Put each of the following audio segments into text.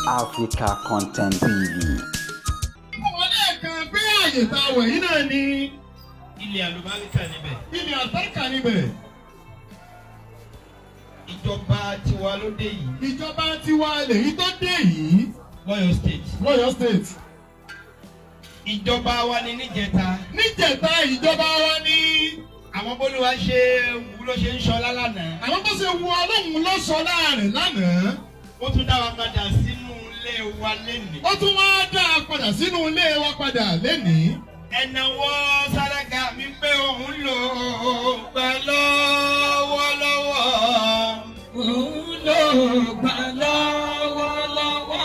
Africa Content TV. Wọ́n lẹ́ẹ̀kan pé àyè tá a wẹ̀ yìí náà ni Ilẹ̀ àlùbáríkà níbẹ̀. Ilẹ̀ àlùbáríkà níbẹ̀. Ìjọba tiwa ló dé yìí. Ìjọba tiwa lèyí tó dé yìí. Lọ́yọ̀ State. Lọ́yọ̀ State. Ìjọba wa ni níjẹta. Níjẹta, ìjọba wa ní. Àwọn bólúwa ṣe wù ló ṣe ń ṣọlá lánàá. Àwọn bó ṣe wu Ọlọ́run ló sọ láàrin lánàá. Ó tún dá wa padà sínú ilé wa lénìí. Ó tún wá dá a padà sínú ilé wa padà lénìí. Ẹ̀nàwọ́ sálága mi pé òun lò ó gbà lọ́wọ́lọ́wọ́. Òun ló gbà lọ́wọ́lọ́wọ́.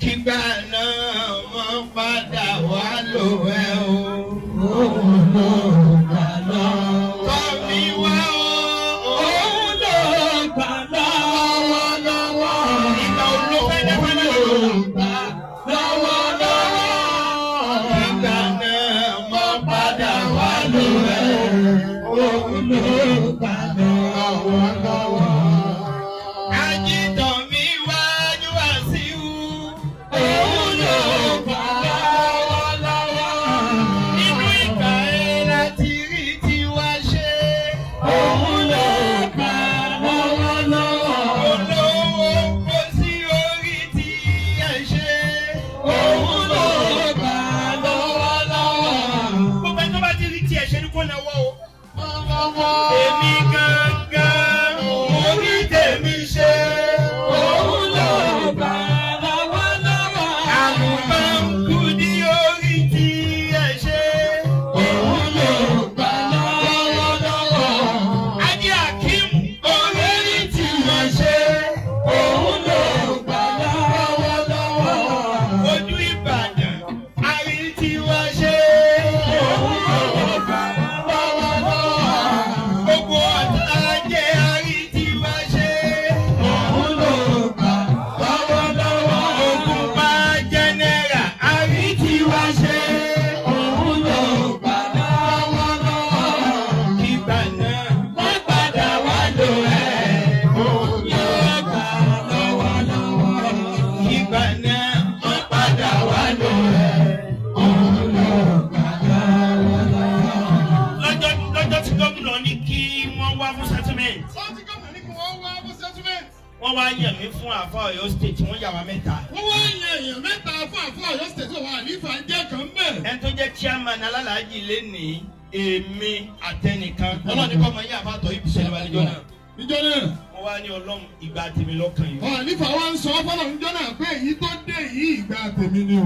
Kígbà náà wọ́n padà wá lò ẹ́ o. Òun ló gbà lọ́wọ́. Tọ́mi wá o. Òun ló gbà lọ́wọ́lọ́wọ́. Ìgbà wo ló fẹ́ lẹ́fẹ́ Òun ló gbà lọ́wọ́lọ́wọ́. Kígbà náà wọ́n padà wá lò ẹ́ o. Òun ló gbà lọ́wọ́lọ́wọ́. Ajítọ̀ mi wájú wá sí u. Òun ló gbà lọ́wọ́lọ́wọ́. Nínú ìgbà ẹ̀ láti rí tiwa ṣe. Òun ló gbà lọ́wọ́lọ́wọ́. Olówó kò sí orí tí ẹ ṣe. Òun ló gbà lọ́wọ́lọ́wọ́. Gbogbo ẹni tó bá ti rí tí ẹ ṣe ni kò náwó o. Èmi gangan mo rí tèmi ṣe. Òun ló gbà lọ́wọ́lọ́wọ́. Àlùbáńkù ní orí tí ẹ ṣe. Òun ló gbà lọ́wọ́lọ́wọ́. Ajé Akim orí tí ẹ ṣe. Òun ló gbà lọ́wọ́lọ́wọ́. Ojú Ìbàdàn àrí tí wọ́n ṣe. Òun ló gbà lọ́wọ́lọ́wọ́. Gbogbo ọ̀tá jẹ́ àrí tí wọ́n ṣe. Òun ló gbà lọ́wọ́lọ́wọ́. Ogun bá jẹ́nẹ́rà àrí tí wọ́n ṣe. Òun ló gbà lọ́wọ́lọ́wọ́. Kígbà náà Wọ́n padà wá lò ẹ́. Òun ló gbà lọ́wọ́lọ́wọ́. Kígbà náà Wọ́n padà wá lò ẹ́. Òun ló gbà lọ́wọ́lọ́wọ́. Lọ́jọ́ tí gómìnà ní kí wọ́n wá fún settlement. Wọ́n ti gómìnà ní kí wọ́n wá fún settlement. Wọ́n wá yàn mí fún àfa Ọ̀yọ́ State, wọ́n yà wá mẹ́ta. Wọ́n wá yan èèyàn mẹ́ta fún àfọ Ọ̀yọ́ State, wà nífà jẹ́ kan bẹ́ẹ̀. Ẹni tó jẹ́ chairman alálàájì lénìí, èmi àtẹnìkan. Ọlọ́run kọ́ máa yí àfa àtọ̀ ibùsọ̀ ìbàlẹ́jọ́ náà. Níjọ́ náà. Wọ́n wá ní Ọlọ́run, ìgbà tèmi lọ́kàn yìí. Ọ̀ nífà wá ń sọ fọlọ́ níjọ́ náà pé èyí tó dé yìí, ìgbà tèmi ni o.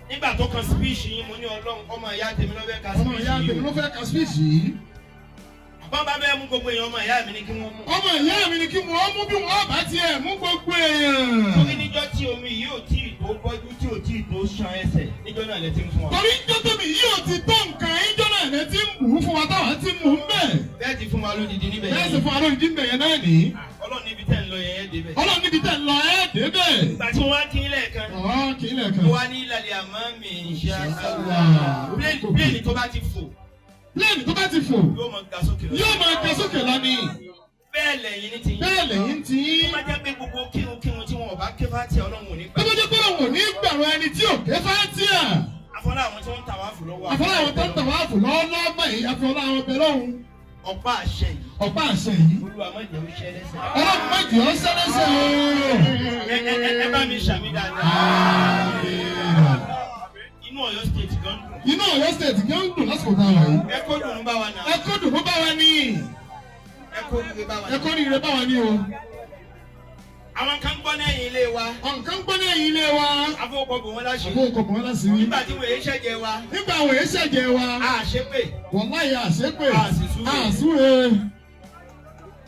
Nígbà tó kan speech yín, mo ní Ọlọ́run, ọmọ ìyá tèmi ló fẹ́ ka Ọmọ speech ìyá yìí tèmi o. ló fẹ́ ka speech yìí. Bọ́n bá bẹ́ẹ̀ mú gbogbo èèyàn, ọmọ ìyá mi ní kí wọ́n mú. Ọmọ ìyá mi ni kí wọ́n mú bí wọ́n bá tiẹ̀ mú gbogbo èèyàn. Torí níjọ́ tí omi yìí ò tí ì tó bọ́jú, tí ò tí ì tó ṣan ẹsẹ̀, níjọ́ náà lẹ ti ń fún wa. Torí ijó tóbi yìí ò ti tó nǹkan, ijó náà lẹ ti ń bù ú fún wa táwa ti mú un bẹ̀. Bẹ́ẹ̀ ti fún wa lódìdí níbẹ̀ Bẹ́ẹ̀ sì yẹn. fún wa lórí jíǹbẹ̀ yẹn náà ní. Ọlọ́run, níbi tẹ́ ń lọ yẹn, yẹn débẹ̀. Ọlọ́run, níbi tẹ̀ ń lọ ẹ́ débẹ̀. Ìgbà tí wọ́n wá kí n lẹ́ẹ̀kan. Ọ̀ kì í lẹ̀kan. Mo wá ní ìlàlẹ̀ àmọ́ mi insha Allah. Plane tó bá ti fò Plane tó bá ti fò yóò máa ga sókè lọ. yóò máa ga sókè lọ ni. Bẹ́ẹ̀ lẹ́yìn ní ti yín. Bẹ́ẹ̀ lẹ́yìn tí. Tó bá jẹ́ pé gbogbo kírunkírun tí wọn ò bá ké fátíà, Ọlọ́run ò ní gbà. Tó bá jẹ́ pé òun ò ní gbàrọ̀ ẹni tí ò ké fátíà. Afọlá àwọn tí wọ́n ń tà wá fò lọ́wọ́. Àfọlá àwọn tó ń tà wá fò lọ́wọ́lọ́wọ́ báyìí, àfọlá àwọn bẹ̀ lọ́hùn. Ọ̀pá àṣẹ yìí. Ọ̀pá àṣẹ yìí. Olúwa má jẹ́ ó ṣẹ́ lẹ́sẹ̀. Ọlọ́run má jẹ́ ọ́ sẹ́lẹ́sẹ̀ o. Ẹ bá mi ṣàmì dáadáa. Inú Ọ̀yọ́ State gan dùn. Inú Ọ̀yọ́ State gan ń dùn lásìkò tá a wà yìí. Ẹ kó dùn bá wa nà. Ẹ kó dùn bá wa ní. Ẹ kó dùn bá wa Ẹ nà. kó rire bá wa ní o. Àwọn kan gbọ́ lẹ́yìn ilé wa. Ọ̀nkan gbọ́ ní ẹ̀yìn ilé wa. Afọwọ́kọ̀ bò wọ́n láṣẹ. Àbó kò bọ́ láti rí. Nígbà tí wọ́n èé ṣẹ̀jẹ̀ wa. Nígbà àwọn èé ṣẹ̀jẹ̀ wa. A ṣe pé. Wàláyé àṣepè. A sì súre. Àsúre.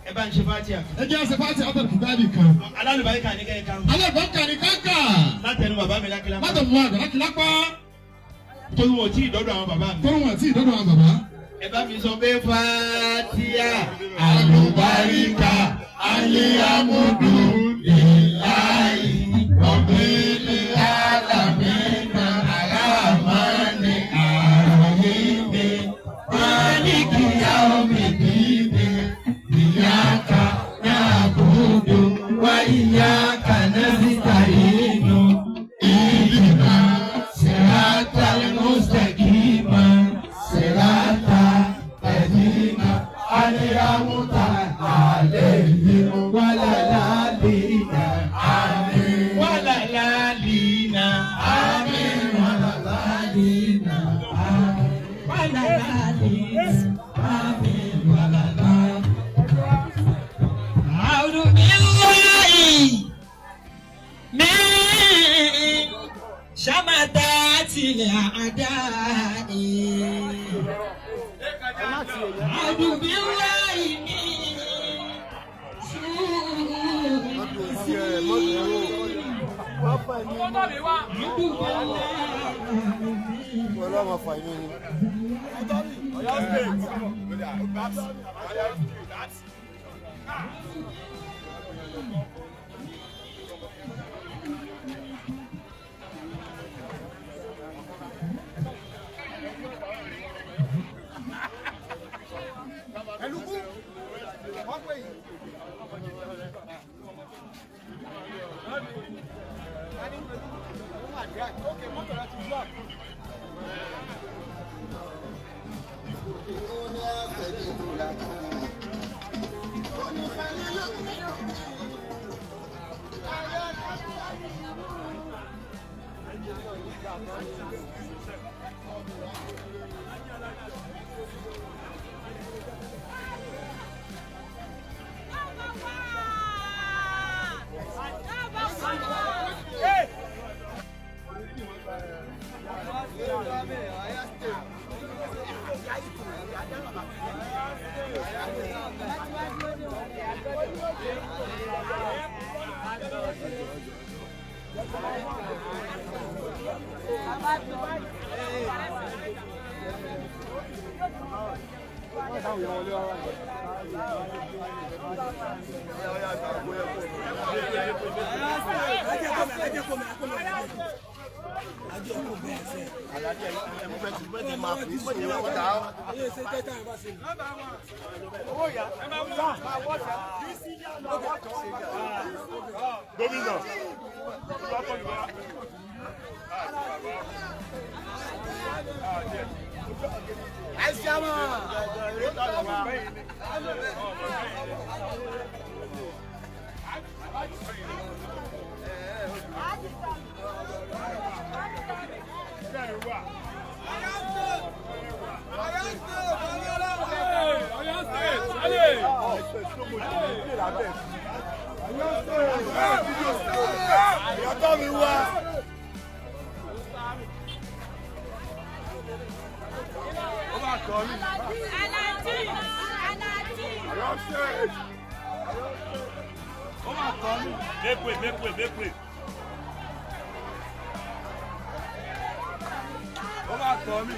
Ẹ bá ń ṣe fátíà. Ẹ jẹ́ àṣẹ fáti àtàlù kìtàbì kan. Alálùbáríkà ní kẹ́kẹ́ ká. Alábàákà ní káńkà. Látẹnu bàbá mi lákìlá. Látọ̀ mú àgbà lápá. Torí wọn ò tí ì dọ́dọ̀ àwọn bàbá mi. Torí wọn àti ìdọ́dọ̀ àwọn bàbá. Ẹ bá mi sọ pé fátíà. Àlùbáríkà aliamudu lilayi rọ̀bìlì alamina aramani arahimi maliki yaomidini iyaka na'budu wa iyaka nasta'in. الأعداء أعوذ بالله من سوء Ó máa tọ́ mi.